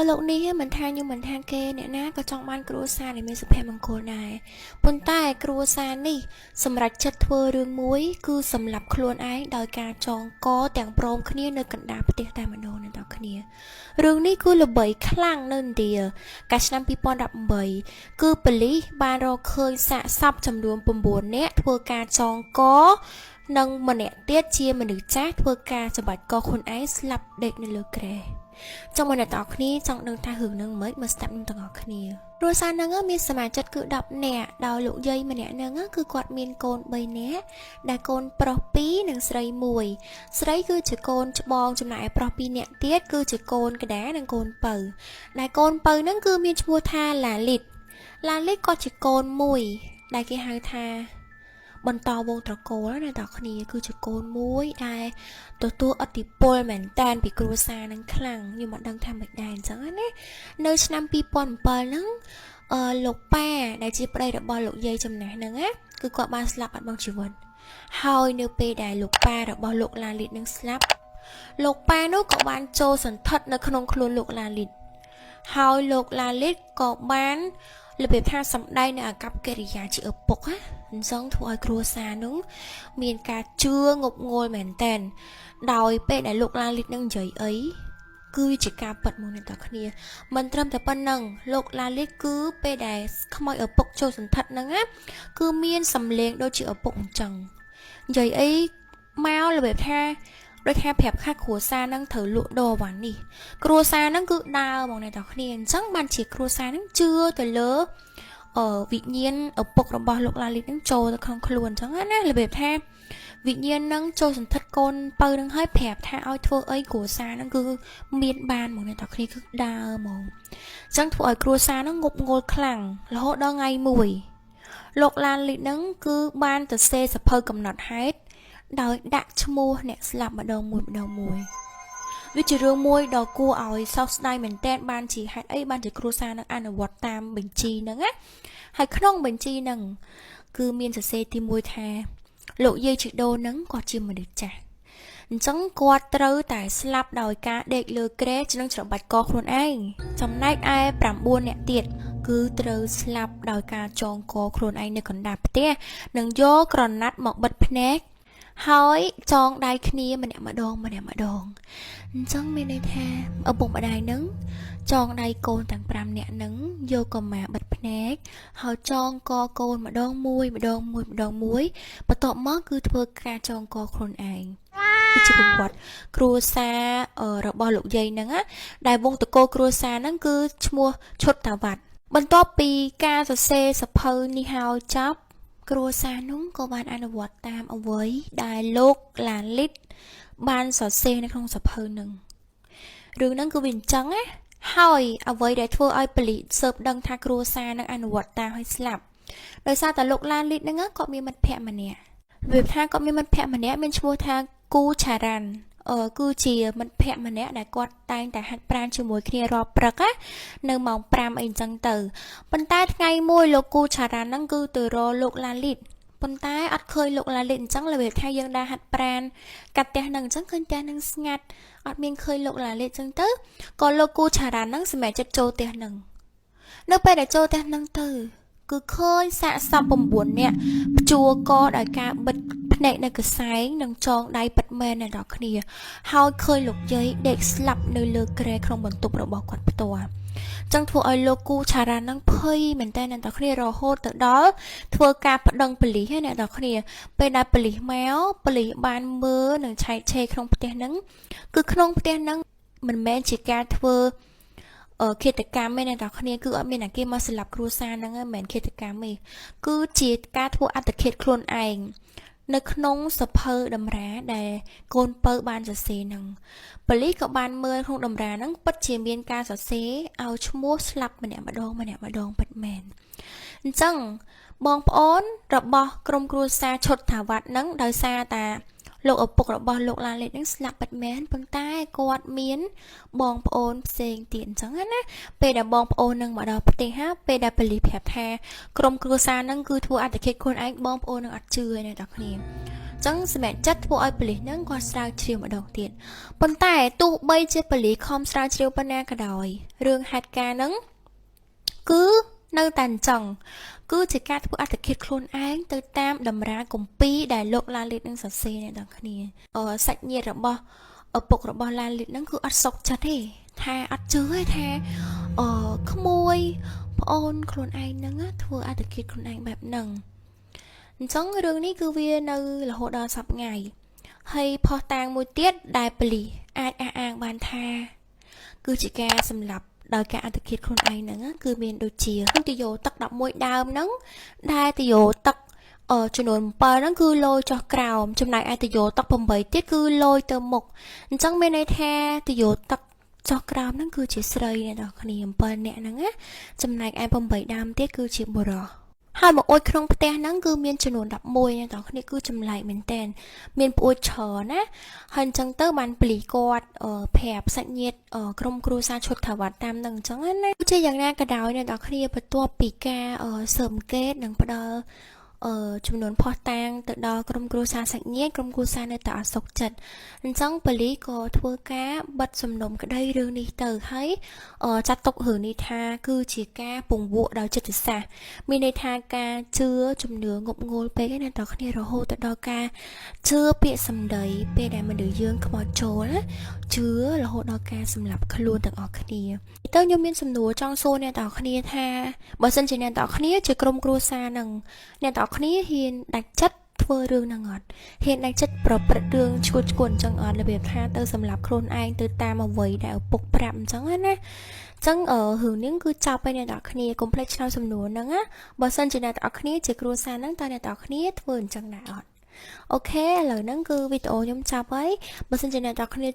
លោកនេះមិនថាខ្ញុំមិនថាគេអ្នកណាក៏ចង់បានគ្រួសារដែលមានសុភមង្គលដែរប៉ុន្តែគ្រួសារនេះសម្រេចចិត្តធ្វើរឿងមួយគឺសម្លាប់ខ្លួនឯងដោយការចងកទាំងព្រមគ្នានៅកណ្ដាលផ្ទះតែម្ដងអ្នកនរគ្នារឿងនេះគឺល្បីខ្លាំងនៅឥណ្ឌាកាលឆ្នាំ2018គឺប៉ូលីសបានរកឃើញសាកសពចំនួន9នាក់ធ្វើការចងកនិងម្នាក់ទៀតជាមនុស្សចាស់ធ្វើការច្បាច់កខ្លួនឯងស្លាប់ដេកនៅលើគ្រែចង់មកអ្នកទាំងអស់គ្នាចង់ដឹងថារឿងហ្នឹងមិនមកស្ដាប់នឹងទាំងអស់គ្នាគ្រួសារហ្នឹងមានសមាជិកគឺ10នាក់ដោយលោកយាយម្នាក់ហ្នឹងគឺគាត់មានកូន3នាក់ដែលកូនប្រុស2និងស្រី1ស្រីគឺជាកូនច្បងចំណែកឯប្រុស2នាក់ទៀតគឺជាកូនកដានិងកូនពៅដែលកូនពៅហ្នឹងគឺមានឈ្មោះថាឡាលីតឡាលីតក៏ជាកូនមួយដែលគេហៅថាបន្តវងត្រកូលណាតើគ្នាគឺជាកូនមួយដែលទទួលឥទ្ធិពលមែនតែនពីគ្រួសារនឹងខ្លាំងខ្ញុំមិនដឹងថាមិនដែរអញ្ចឹងណានៅឆ្នាំ2007ហ្នឹងអឺលោកប៉ាដែលជាប្តីរបស់លោកយាយចំណាស់ហ្នឹងណាគឺគាត់បានស្លាប់បាត់បង់ជីវិតហើយនៅពេលដែលលោកប៉ារបស់លោកឡាលីតនឹងស្លាប់លោកប៉ានោះក៏បានចូលសន្ធិដ្ឋនៅក្នុងខ្លួនលោកឡាលីតហើយលោកឡាលីតក៏បានរបៀបថាសំដែងនៅអាកប្បកិរិយាជាឪពុកណាអញ្ចឹងធ្វើឲ្យគ្រួសារនោះមានការជឿងប់ងល់មែនតែនដោយពេលដែលលោកឡាលីតនឹងនិយាយអីគឺជាការពិតមកអ្នកទាំងគ្នាមិនត្រឹមតែប៉ុណ្ណឹងលោកឡាលីតគឺពេលដែលខ្មោចឪពុកចូលសន្ធិដ្ឋហ្នឹងណាគឺមានសម្លេងដូចជាឪពុកអញ្ចឹងនិយាយអីមករបៀបថាដូចថាប្រាប់ខាគ្រួសារហ្នឹងត្រូវលក់ដូរអវ៉ាន់នេះគ្រួសារហ្នឹងគឺដើរមកអ្នកទាំងគ្នាអញ្ចឹងបានជាគ្រួសារហ្នឹងជឿទៅលើអឺវិញ្ញាណឪពុករបស់លោកឡាលីតហ្នឹងចូលទៅក្នុងខ្លួនអញ្ចឹងណារបៀបថាវិញ្ញាណហ្នឹងចូលសន្ធិដ្ឋកូនពៅហ្នឹងហើយប្រាប់ថាឲ្យធ្វើអីគ្រួសារហ្នឹងគឺមានបានហ្មងអ្នកទាំងគ្នាគឺដើរហ្មងអញ្ចឹងធ្វើឲ្យគ្រួសារហ្នឹងងប់ងល់ខ្លាំងរហូតដល់ថ្ងៃមួយលោកឡានលីតហ្នឹងគឺបានទៅសេសភៅកំណត់ហេតុដោយដាក់ឈ្មោះអ្នកស្លាប់ម្ដងមួយម្ដងមួយវាជារឿងមួយដ៏គួរឲ្យសោកស្ដាយមែនទែនបានជាហេតុអីបានជាគ្រួសារនឹងអនុវត្តតាមបញ្ជីហ្នឹងណាហើយក្នុងបញ្ជីហ្នឹងគឺមានសរសេរទី1ថាលោកយាយជីដូនហ្នឹងគាត់ជាមនុស្សចាស់អញ្ចឹងគាត់ត្រូវតែស្លាប់ដោយការដេកលើគ្រែនិងច្របាច់កខ្លួនឯងចំណែកឯ9នាក់ទៀតគឺត្រូវស្លាប់ដោយការចងកខ្លួនឯងនៅកណ្ដាលផ្ទះនិងយកក្រណាត់មកបិទភ្នែកហើយចងដៃគ្នាម្នាក់ម្ដងម្នាក់ម្ដងអញ្ចឹងមានន័យថាឪពុកម្ដាយនឹងចងដៃកូនទាំង5នាក់នឹងយកកម្មាបិទភ្នែកហើយចងកកូនម្ដងមួយម្ដងមួយម្ដងមួយបន្ទាប់មកគឺធ្វើការចងកខ្លួនឯងគឺជាប្រវត្តិគ្រួសាររបស់លោកយាយហ្នឹងណាដែលវងតកូលគ្រួសារហ្នឹងគឺឈ្មោះឈុតតាវ៉ាត់បន្ទាប់ពីការសរសេរសភៅនេះហើយចប់គ្រួសារនោះក៏បានអនុវត្តតាមអ្វីដែលលោកឡាលីតបានសរសេរនៅក្នុងសភៅនឹងរឿងហ្នឹងគឺវាអញ្ចឹងណាហើយអ្វីដែលធ្វើឲ្យប៉ូលីសស៊ើបដឹងថាគ្រួសារនឹងអនុវត្តតាមឲ្យស្លាប់ដោយសារតែលោកឡាលីតហ្នឹងគាត់មានមិត្តភ័ក្តិម្នាក់របៀបថាគាត់មានមិត្តភ័ក្តិម្នាក់មានឈ្មោះថាគូឆារ៉ាន់អឺគឺជាមិត្តភ័ក្តិម្នាក់ដែលគាត់តែងតែហាត់ប្រាណជាមួយគ្នារាល់ព្រឹកណានៅម៉ោង5អីអញ្ចឹងទៅប៉ុន្តែថ្ងៃមួយលោកគូឆារ៉ាន់ហ្នឹងគឺទៅរកលោកឡាលីតប៉ុន្តែអត់ឃើញលោកឡាលីតអញ្ចឹងរបៀបថាយើងដើរហាត់ប្រាណកាត់ផ្ទះហ្នឹងអញ្ចឹងឃើញផ្ទះហ្នឹងស្ងាត់អត់មានឃើញលោកឡាលីតអញ្ចឹងទៅក៏លោកគូឆារ៉ាន់ហ្នឹងសម្រេចចិត្តចូលផ្ទះហ្នឹងនៅពេលដែលចូលផ្ទះហ្នឹងទៅគឺឃើញសាកសព9នាក់ព្យួរកដោយការបិទភ្នែកនៅកសែងនិងចងដៃពិតមែនអ្នកនរគ្នាហើយឃើញលោកយាយដេកស្លាប់នៅលើគ្រែក្នុងបន្ទប់របស់គាត់ផ្ទាល់ចឹងធ្វើឲ្យលោកគូឆារ៉ានឹងភ័យមែនតើអ្នកនរគ្នារហូតទៅដល់ធ្វើការប្តឹងប៉ូលីសអ្នកនរគ្នាពេលដែលប៉ូលីសមកប៉ូលីសបានមើលនិងឆែកឆេរក្នុងផ្ទះហ្នឹងគឺក្នុងផ្ទះហ្នឹងមិនមែនជាការធ្វើឃាតកម្មទេអ្នកនរគ្នាគឺអត់មានអ្នកគេមកសម្លាប់គ្រួសារហ្នឹងមិនមែនឃាតកម្មទេគឺជាការធ្វើអត្តឃាតខ្លួនឯងនៅក្នុងសភៅតម្រាដែលកូនពៅបានសរសេរហ្នឹងប៉ូលីសក៏បានមើលក្នុងតម្រាហ្នឹងពិតជាមានការសរសេរឲ្យឈ្មោះស្លាប់ម្នាក់ម្ដងម្នាក់ម្ដងពិតមែនអញ្ចឹងបងប្អូនរបស់ក្រុមគ្រួសារឈុតថាវ៉ាត់ហ្នឹងដោយសារតា លោកឪពុករបស់លោកឡាលីតនឹងស្លាប់ពិតមែនប៉ុន្តែគាត់មានបងប្អូនផ្សេងទៀតអញ្ចឹងណាពេលដែលបងប្អូននឹងមកដល់ផ្ទះហាពេលដែលប៉ូលីសប្រាប់ថាក្រុមគ្រួសារនឹងគឺធ្វើអត្តឃាតខ្លួនឯងបងប្អូននឹងអត់ជឿទេអ្នកទាំងគ្នាចឹងសម្រាប់ចិត្តធ្វើឲ្យប៉ូលីសនឹងគាត់ស្រាវជ្រាវម្ដងទៀតប៉ុន្តែទោះបីជាប៉ូលីសខំស្រាវជ្រាវប៉ុណ្ណាក៏ដោយរឿងហេតុការណ៍ហ្នឹងគឺនៅតែអញ្ចឹងគឺជាការធ្វើអត្តឃាតខ្លួនឯងទៅតាមតម្រាគម្ពីរដែលលោកឡាលីតនឹងសរសេរអ្នកទាំងគ្នាអសាច់ញាតិរបស់ឪពុករបស់ឡាលីតនឹងគឺអត់សុខចិត្តទេថាអត់ជឿទេថាអក្មួយប្អូនខ្លួនឯងហ្នឹងធ្វើអត្តឃាតខ្លួនឯងបែបហ្នឹងអញ្ចឹងរឿងនេះគឺវានៅរហូតដល់សប្តាហ៍ថ្ងៃហើយផុសតាងមួយទៀតដែលប៉ូលីសអាចអះអាងបានថាគឺជាការសម្លាប់ដោយការអត្តឃាតខ្លួនឯងហ្នឹងគឺមានដូចជាទយោទឹក11ដើមហ្នឹងដែលទយោទឹកអឺចំនួន7ហ្នឹងគឺលយចុះក្រោមចំណែកឯទយោទឹក8ទៀតគឺលយទៅមុខអញ្ចឹងមានន័យថាទយោទឹកចុះក្រោមហ្នឹងគឺជាស្រីអ្នកនរគ្នា7នាក់ហ្នឹងណាចំណែកឯ8ដើមទៀតគឺជាបុរសហើយមកអួចក្នុងផ្ទះហ្នឹងគឺមានចំនួន11អ្នកទាំងគ្នាគឺចម្លែកមែនតើមានប្អួចច្រើនណាហើយអញ្ចឹងទៅបានប៉ូលីសគាត់ប្រាប់សាច់ញាតិក្រុមគ្រួសារឈុតថាវត្តតាមនឹងអញ្ចឹងណាជាយ៉ាងណាក៏ដោយអ្នកទាំងគ្នាបន្ទាប់ពីការស៊ើបអង្កេតនិងផ្ដល់អឺចំនួនផុសតាងទៅដល់ក្រុមគ្រួសារសាច់ញាតិក្រុមគ្រួសារនៅតែអត់សុខចិត្តអញ្ចឹងប៉ូលីសក៏ធ្វើការបិទសំណុំក្តីរឿងនេះទៅហើយចាត់ទុករឿងនេះថាគឺជាការពង្វក់ដោយចិត្តសាស្ត្រមានន័យថាការជឿជំនឿងប់ងល់ពេកណាតើគ្នារហូតទៅដល់ការជឿពាក្យសម្ដីពេលដែលមនុស្សយើងខ្មោចចូលណាជឿរហូតដល់ការសម្លាប់ខ្លួនទាំងអស់គ្នាទៅខ្ញុំមានសំណួរចង់សួរអ្នកទាំងអស់គ្នាថាបើសិនជាអ្នកទាំងអស់គ្នាជាក្រុមគ្រួសារនឹងអ្នកទាំងអស់គ្នាហ៊ានដាច់ចិត្តធ្វើរឿងហ្នឹងអត់ហ៊ានដាច់ចិត្តប្រព្រឹត្តរឿងឈួតឈួតអញ្ចឹងអត់របៀបថាទៅសម្លាប់ខ្លួនឯងទៅតាមអ្វីដែលឪពុកប្រាប់អញ្ចឹងណាអញ្ចឹងរឿងនេះគឺចាប់ឲ្យអ្នកទាំងអស់គ្នាកុំភ្លេចឆ្លើយសំណួរហ្នឹងណាបើសិនជាអ្នកទាំងអស់គ្នាជាគ្រួសារហ្នឹងតើអ្នកទាំងអស់គ្នាធ្វើអញ្ចឹងដែរអត់OK ឥឡូវហ្នឹងគឺវីដេអូខ្ញុំចាប់ហើយបើសិនជាអ្នកទាំងអស់គ្នា